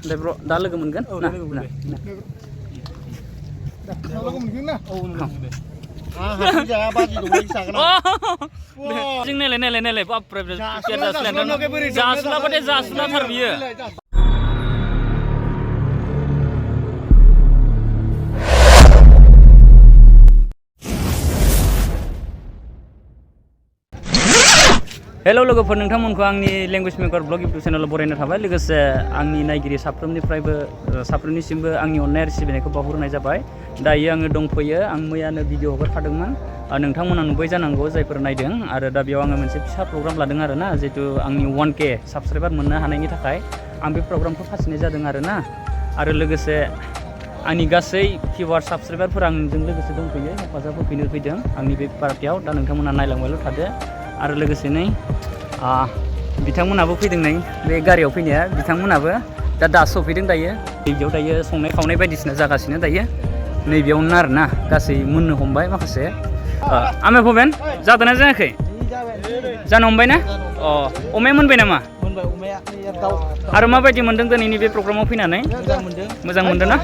Deh bro, dah logo moनगोन ना लोगो मोनगोन ना जों नायलाय बाप रे जासुला बाथाय जासुला थार बियो हेलो लोगोफोर नोंथांमोनखौ आंनि लेंगुवेज मेकार ब्लग इउट्यूब चेनेलाव बरायनो थाबाय लोगोसे आंनि नायगिरि साफ्रोमनिसिमबो आंनि अननाय आरो सिबिनायखौ बावहरनाय जाबाय दायो आङो दंफैयो आं मैयानो भिडिअ हगारखादोंमोन नोंथांमोना नुबाय जानांगौ जायफोर नायदों आरो दा बेयाव आङो मोनसे फिसा प्रग्राम लादों आरो ना जितु आंनि 1K साबस्क्राइबार मोननो हानायनि थाखाय आं बे प्रग्रामखौ फाथिनाय जादों आरो ना आरो लोगोसे आंनि गासै भिउवार साबस्क्राइबारफोरा आंजों लोगोसे दंफैयो हेफाजाब होफैनो फैदों आंनि बे पार्टियाव दा नोंथांमोना नायलांबायल' थादो आरो लोगोसे नै बिथांमोनाबो फैदों नै बे गारियाव फैनाया बिथांमोनाबो दा सफैदों दायो नैबेयाव दायो संनाय खावनाय बायदिसिना जागासिनो दायो नैबेयावनो आरो ना गासै मोननो हमबाय माखासे आमे फबेन जादोंना जायाखै जानो हमबाय ना अमाया मोनबाय नामा आरो माबायदि मोनदों दिनैनि बे प्रग्रामाव फैनानै मोजां मोनदों ना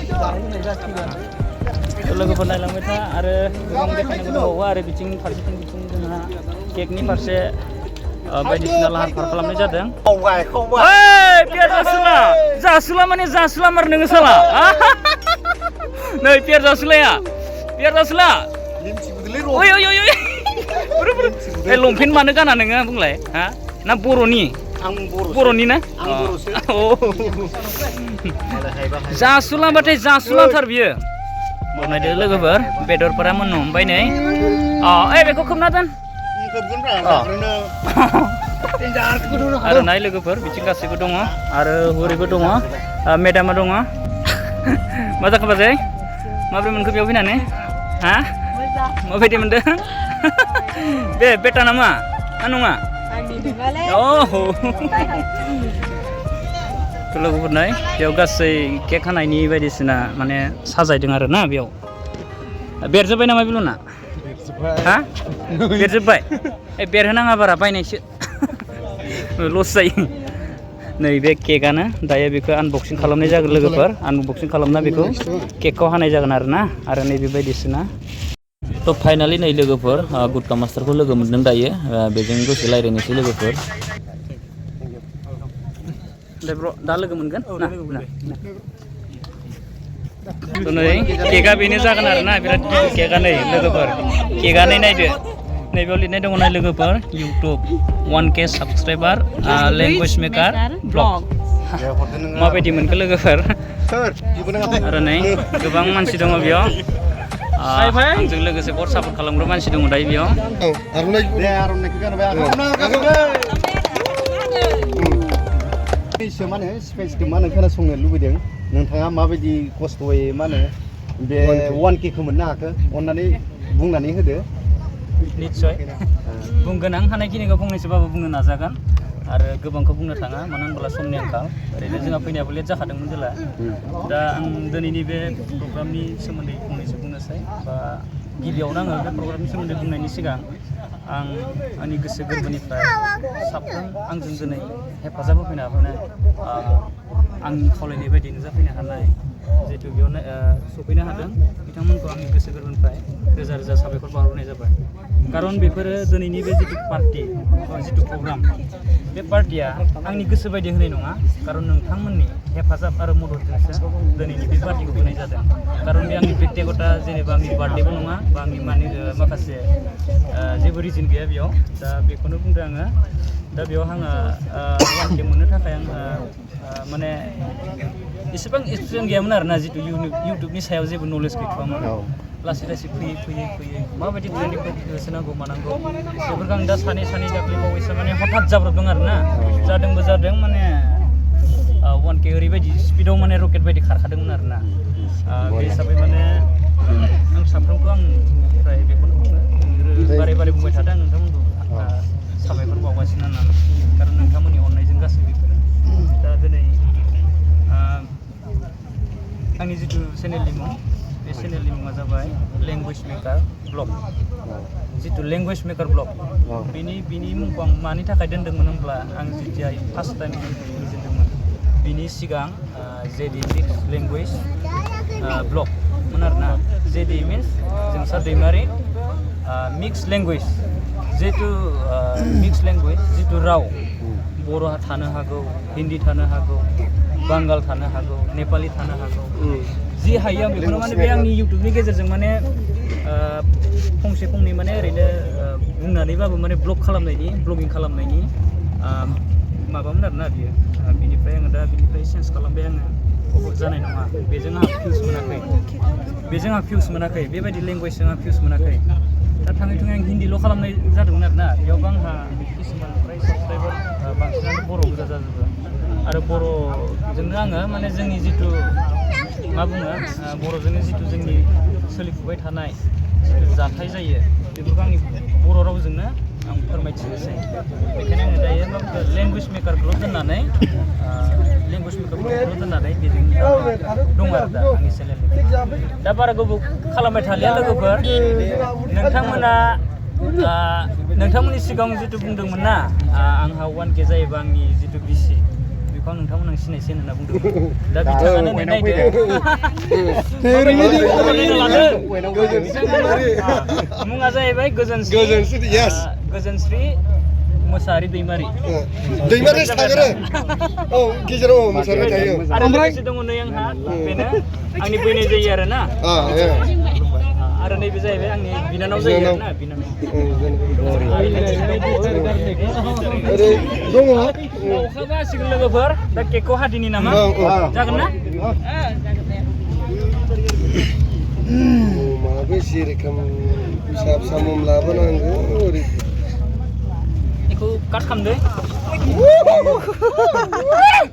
लोगोफोर नायलांबाय था आरो गोबां देखायनो दंबावो आरो बिथिं जोंहा केकनि फारसे बायदिसिना लाहार फाहार खालामनाय जादों पियार जासुला माने जासुला मार नोङो साला नै पियार जासुला ओइ लंपेन्ट मानो गाना नोङो बुंलाय हा ना बर'नि बर'नि ना जासुलाबाथाय जासुलाथार बियो बनायदो लोगोफोर बेदरफोरा मोननो हमबाय नै बेखौ खोबना दोन आरो नाय लोगोफोर बिथिं गासैबो दङ आरो हरैबो दङ मेडामा दङ मा जाखो बाजै माब्रै मोनखो बेयाव फैनानै हा माबायदि मोनदों बे बेटा नामा ना नङा लोगोफोर नाय बेयाव गासै केक हानायनि बायदिसिना माने साजायदों आरो ना बेयाव बेरजोब्बाय नामा बिलुना हा बेरजोब्बाय बेरहोनाङा बारा बायनायसो लस जायो नै बे केकआनो दायो बेखौ आनबक्सिं खालामनाय जागोन लोगोफोर आनबक्सिं खालामना बेखौ केकखौ हानाय जागोन आरो ना आरो नैबे बायदिसिना थ' फाइनालि नै लोगोफोर गुटका मास्टारखौ लोगो मोनदों दायो बेजों दसे रायज्लायनोसै लोगोफोर दे ब्र' दा लोगो मोनगोन नै केकआ बेनो जागोन आरो ना बिराद केकआ नै लोगोफोर केकआ नै नायदो नैबेयाव लिरनाय दङ नाय लोगोफोर YouTube 1K subscriber language maker blog माबायदि मोनखो लोगोफोर आरो नै गोबां मानसि दङ बेयाव आंजों लोगोसे बहुत सापर्ट खालामग्रा मानसि दङ दायो बेयाव मा होनो स्पेसखौ मा होनो खोनासंनो लुबैदों नोंथाङा माबायदि खस्थ'यै मा होनो बे 1K खौ मोननो हाखो अन्नानै बुंनानै होदो निस्सय बुंगोन आं हानायखिनिखौ फंनैसोबाबो बुंनो नाजागोन आरो गोबांखौ बुंनो थाङा मानो होनब्ला समनि आंखाल ओरैनो जोंहा फैनायाबो लेट जाखादोंमोन जेला दा आं दिनैनि बे प्रग्रामनि सोमोन्दै फंनैसो बुंनोसै बा गिबियावनो आङो बे प्रग्रामनि सोमोन्दै बुंनायनि सिगां आं आंनि गोसो गोरबोनिफ्राय साफ्रोम आंजों दिनै हेफाजाब होफैनो हानाय आंनि खावलायनाय बायदि नुजाफैनो हानाय जिहेतु बेयावनो सफैनो हादों बिथांमोनखौ आंनि गोसो गोरबोनिफ्राय रोजा रोजा साबायखर बावहरनाय जाबाय खारन बेफोरो दिनैनि बे जितु पार्टि जितु प्रग्राम बे पार्टिया आंनि गोसो बायदि होनाय नङा खारन नोंथांमोननि हेफाजाब आरो मददजोंसो दिनैनि बे पार्टिखौ होनाय जादों खारन बे आंनि बेक्तिगता जेनेबा आंनि बार्थडेबो नङा बा आंनि माखासे जेबो रिजन गैया बेयाव दा बेखौनो बुंदों आङो दा बेयाव आङो 1K मोननो थाखाय आङो माने इसेबां एक्सपिरियेन्स गैयामोन आरोना जितु इउटुबनि सायाव जेबो नलेज गैथ'वामोन लासै लासै फैयै माबायदि ट्रेनिंखौ होसोनांगौ मानांगौ बेफोरखौ आं दा सानै दाख्लै बावैसो माने हठात जाब्रबदों आरोना जादों माने 1K ओरैबायदि स्पिडाव माने रकेट बायदि खारखादोंमोन आरोना बे हिसाबै माने आं साफ्रोमखौ आंनिफ्राय बेखौनो बुङो बारे बुंबाय थादों आं नोंथांमोनखौ साबायखर बावगासिनो होननानै चेनेलनि मुं बे चेनेलनि मुङा जाबाय लेंगुवेज मेकार ब्लग जितु लेंगुवेज मेकार ब्लग बिनि मुंखौ आं मानि थाखाय दोन्दोंमोन होनब्ला आं जितिया फार्स्ट टाइम बुजिदोंमोन बिनि सिगां जेडि मिक्स लेंगुवेज ब्लग मोन आरोना जेडि मिन्स जोंसा दैमारि मिक्स लेंगुवेज जितु मिक्स लेंगुवेज जितु राव बर' थानो हागौ हिन्दी थानो हागौ बांगाल थानो हागौ नेपालि थानो हागौ जि हायो आं बेखौनो माने बे आंनि इउटुबनि गेजेरजों माने फंसे फंनै माने ओरैनो बुंनानैबाबो माने ब्लगिं खालामनायनि माबामोन आरोना बियो बिनिफ्राय आङो दा बिनिफ्राय चेन्ज खालामबाय आङो जानाय नङा बेजों आंहा फिउस मोनाखै बेबायदि लेंगुवेजजों आंहा फिउस मोनाखै दा थाङै थुङै आं हिन्दील' खालामनाय जादोंमोन आरोना बेयावबो आंहा किसुमान फ्राय साबसक्राइबार बांसिनानो बर' गोजा जाजोबो आरो बर'जोंनो आङो माने जोंनि जिथु मा बुङो बर'जोंनो जिथु जोंनि सोलिफुबाय थानाय जिथु जाथाय जायो बेफोरखौ आंनि बर' रावजोंनो आं फोरमायथिनोसै बेखायनो आङो दायो लेंगुवेज मेकार ग्रुप दोननानै बेजों दं आरो दा आंनि चेनेलनिफ्राय दा बारा गोबाव खालामबाय थालिया लोगोफोर नोंथांमोननि सिगाङाव जिथु बुंदोंमोन ना आंहा 1K जायोबा आंनि जिथु बिसि बेखौ नोंथांमोन सिनायसै होनना बुंदोंमोन दा बिथाङानो नै नायदो मुङा जाहैबाय गोजोनस्रि मोसाहारि दैमारि थागोरो औ गेजेराव मोसाबाय थायो आरो लोगोसे दङ नै आंहा बेनो आंनि बैनाय जायो आरो ना आरो नैबे जाहैबाय आंनि बिनानाव जायो आरो ना अखाबो हासिगोन लोगोफोर दा केकखौ हादिनि नामा जागोन ना माबो एसे रोखोम फिसा फिसा मम लाबोनांगौ ओरै बेखौ काट खालामदो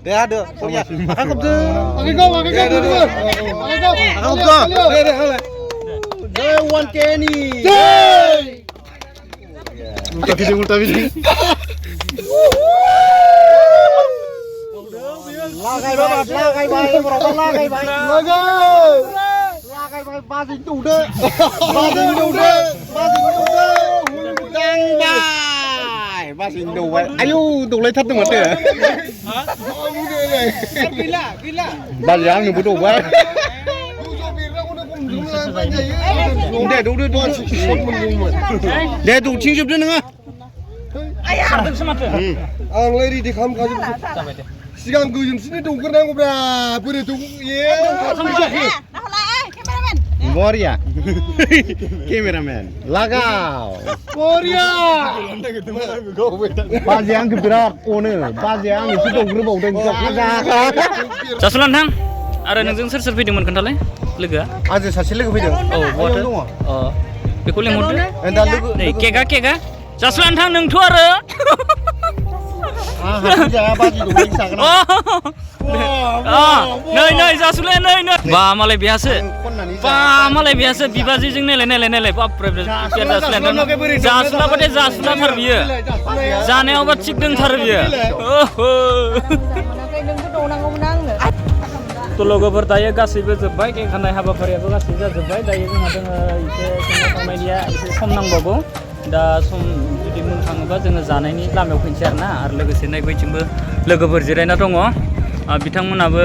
दे हादो सरिया आखाइ खबदो दे 1K नि उल्टा बिदि लागायबाय बाजै दौदो बाजै दौबाय आयौ दौलायथारदों माथो बाजैया आंनोबो दौबाय दे दौदो दे दौथिंजोबदो नोङो आंलाय रेडि खालामखाजोबबाय सिगां गोजोनसिनो दौग्रोनांगौब्रा बोरै बरिया केमेरामेन लागाव बरिया बाजैया आंखौ बिराद अनो बाजैया आंनोसो दौग्रोबावदों जासुला नोंथां आरो नोंजों सोर फैदोंमोन खोन्थालाय लोगोआ आंजों सासे लोगो फैदों औ बहाथो दङ बेखौ लेंहरदो दा लोगो नै केकआ जासुला नोंथां नोंथ' आरो नै जासुलाय नै बा मालाय बेहासो बिबाजैजों नायलाय बापरे जासुलाबाथाय जासुलाथार बियो जानायावबा थिग दंथारो बियो थ' लोगोफोर दायो गासैबो जोब्बाय केक हानाय हाबाफारियाबो गासैबो जाजोब्बाय दायो जोंहा दोङो एसे संनाय खावनायनिया एसे सम नांबावगौ दा सम जुदि मोन थाङोबा जोङो जानायनि लामायाव फैनोसै आरोना आरो लोगोसे नै बैथिंबो लोगोफोर जिरायना दङ बिथांमोनाबो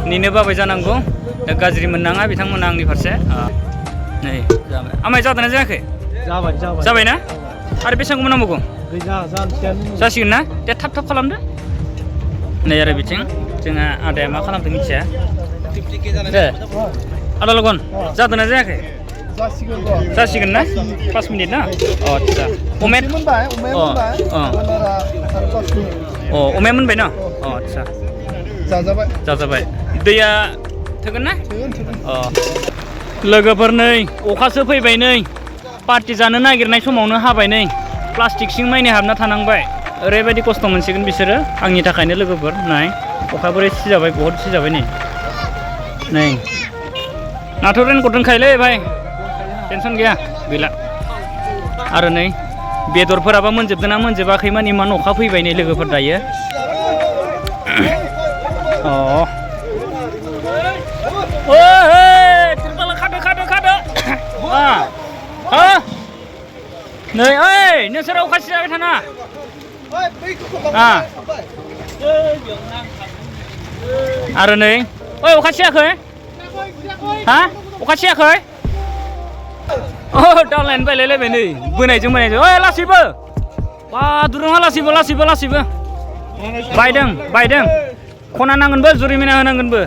नेनो बाबाय जानांगौ दा गाज्रि मोननाङा बिथांमोना आंनि फारसे नै जाबाय आमाय जादोंना जायाखै जाबाय ना आरो बेसेबां गोबाव नांबावगौ जासिगोन ना दे थाब खालामदो नै आरो बिथिं जोंहा आदाया मा खालामदों मिथिया दे आदा लगन जादोंना जायाखै जासिगोन ना 5 मिनिट ना आच्छा अमे मोनबाय ना आच्छा जाजाबाय दैया थोगोन ना लोगोफोर नै अखासो फैबाय नै पार्टि जानो नागिरनाय समावनो हाबाय नै प्लास्टिक सिं माइनि हाबना थानांबाय ओरैबायदि खस्थ' मोनसिगोन बिसोरो आंनि थाखायनो लोगोफोर नाय अखा बोरै सिजाबाय बहुद सिजाबाय नै नाथ' रेनकट दोनखायोलै भाइ टेनसन गैला आरो नै बेदरफोराबा मोनजोबदों ना मोनजोबाखैमोन इमान अखा फैबाय नै लोगोफोर दायो नै ओइ नोंसोर अखा सिजाबाय थाना आरो नै ओइ अखा सियाखै हा अखा सियाखै दालायनो बायलायलायबाय नै बोनायजों ओइ लासैबो बा दुरुङा लासैबो बायदों खना नांगोनबो जुरिमाना होनांगोनबो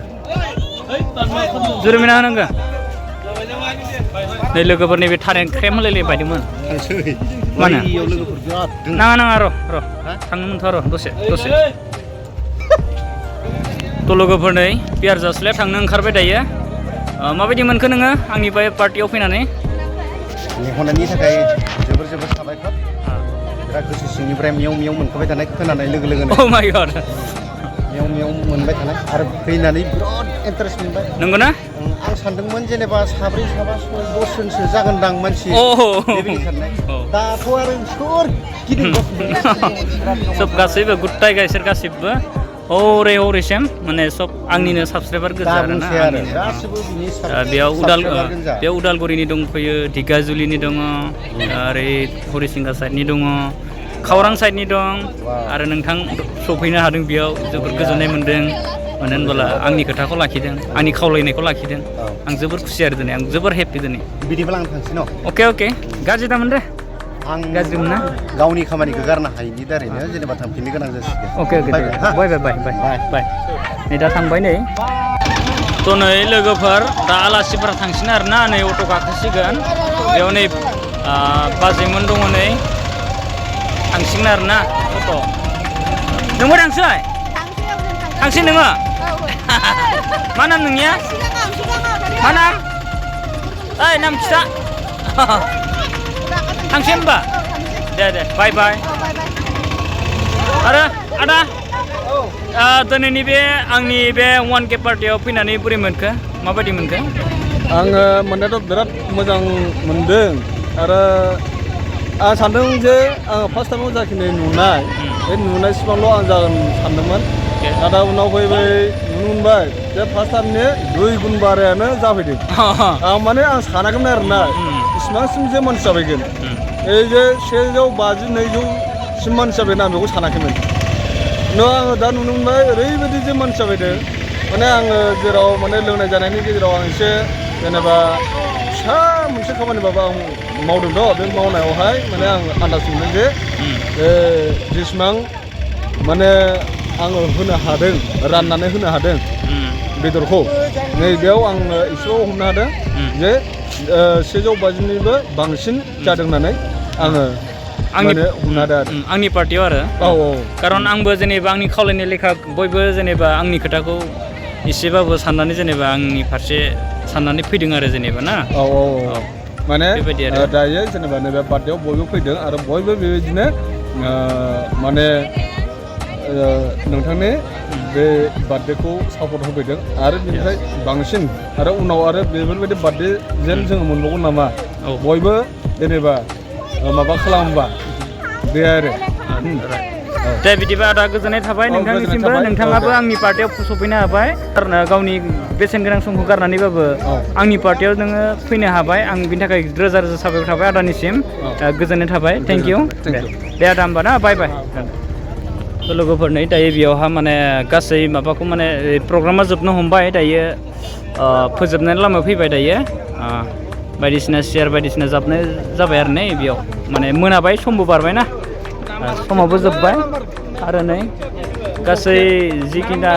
नै लोगोफोरनि बे थारें ख्रेम होलायलाय बायदोंमोन मानो नाङा र' थांनो मोनथ'आ र' दसे थ' लोगोफोर नै बियार जास्लाया थांनो ओंखारबाय दायो माबायदि मोनखो नोङो आंनि बे पार्टियाव फैनानै लेंहरनायनि थाखाय जोबोर साबायखर बिराद गोसो सिंनिफ्राय मेव मोनखाबाय थानाय खोनानाय लोगो लोगोनो अ माय गड मेव मोनबाय थानाय आरो फैनानै बिराद इन्टारेस्ट मोनबाय नंगौ ना आं सानदोंमोन जेनेबा 7 साबा 10 जनसो जागोनदां मानसि बेबायदि साननाय दाथ' आरो सोर गिदिर सब गासैबो गुट्टाय गायसोर गासिबो हरैसिम माने सब आंनिनो साबसक्राइबार गोजा आरोना बेयाव उदालगुरिनि दंफैयो ढेकियाजुलिनि दङ ओरै हरिसिंगा साइडनि दङ खावरां साइडनि दं आरो नोंथां सफैनो हादों बेयाव जोबोर गोजोननाय मोन्दों मानो होनबोला आंनि खोथाखौ लाखिदों आंनि खावलायनायखौ लाखिदों आं जोबोर खुसि आरो दिनै आं जोबोर हेप्पि दिनै बिदिब्ला आं थांसै न' अके गाज्रि दामोन दे आं गाज्रि मोना गावनि खामानिखौ गारनो हायिनि दारैनो जेनेबा थांफिननो गोनां जासिगोन अके बाय नै दा थांबाय नै थ' नै लोगोफोर दा आलासिफोरा थांसिगोन आरोना नै अट' गाखोसिगोन बेयाव नै बाजैमोन दङ नै थांसिगोन आरोना अट' नोंबो थांसै नोङो मा नाम नोंनिया मा नाम ओइ नाम खिथा थांसै होमबा दे बाय आरो आदा दिनैनि बे आंनि बे 1K पार्टियाव फैनानै बोरै मोनखो माबायदि मोनखो आङो मोननायाथ' बिराद मोजां मोनदों आरो आं सानदों जे आङो फार्स्ट टाइमाव जाखिनि नुनाय बे नुनाय सिबांल' आं जागोन सानदोंमोन नाथाय उनाव फैबाय नुनो मोनबाय जे फार्स्ट टाइमनि 2 गुन बारायानो जाफैदों आं माने आं सानाखैमोन आरोना इसिबांसिम जे मानसि जाफैगोन এই যে 150 200सिम मानसि जाबायना आं बेखौ सानाखैमोन आङो दा नुनो मोनबाय ओरैबायदि जे मानसि जाफैदों माने आङो जेराव माने लोंनाय जानायनि गेजेराव आं एसे जेनेबा फिसा मोनसे खामानिबाबो आं मावदोंथ' बे मावनायावहाय माने आं आन्दाज मोनदों जे जेसेबां माने आङो होनो हादों राननानै होनो हादों बेदरखौ नैबेयाव आङो एसेबाव हमनो हादों जे 150निबो बांसिन जादों होननानै आङो हमनो हादों आंनि पार्टियाव आरो खारन आंबो जेनेबा आंनि खावलायनाय लेखा बयबो जेनेबा आंनि खोथाखौ एसेबाबो साननानै जेनेबा आंनि फारसे साननानै फैदों आरो जेनेबा ना माने दायो जेनेबा नैबे पार्टियाव बयबो फैदों आरो बयबो बेबायदिनो माने नोंथांनि बे बार्थडेखौ सापर्ट होफैदों आरो बेनिफ्राय बांसिन आरो उनाव आरो बेफोरबायदि बार्थडे जेन जोङो मोनबावगोन नामा बयबो जेनेबा माबा खालामोबा बे आरो दे बिदिबा आदा गोजोननाय थाबाय नोंथांनिसिमबो नोंथाङाबो आंनि पार्टियाव सफैनो हाबाय गावनि बेसेन गोनां समखौ गारनानैबाबो आंनि पार्टियाव नोङो फैनो हाबाय आं बिनि थाखाय रोजा साबायखर थाबाय आदानिसिम गोजोननाय थाबाय थेंक इउ दे आदा होमबा ना बाय लोगोफोर नै दायो बेयावहा माने गासै माबाखौ माने प्रग्रामा जोबनो हमबाय दायो फोजोबनायनि लामायाव फैबाय दायो बायदिसिना सियार बायदिसिना जाबनाय जाबाय आरो नै बेयाव माने मोनाबाय समबो बारबाय ना समावबो जोब्बाय आरो नै गासै जिखिना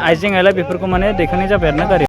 आइजें आइला बेफोरखौ माने दैखांनाय जाबाय आरो ना गारि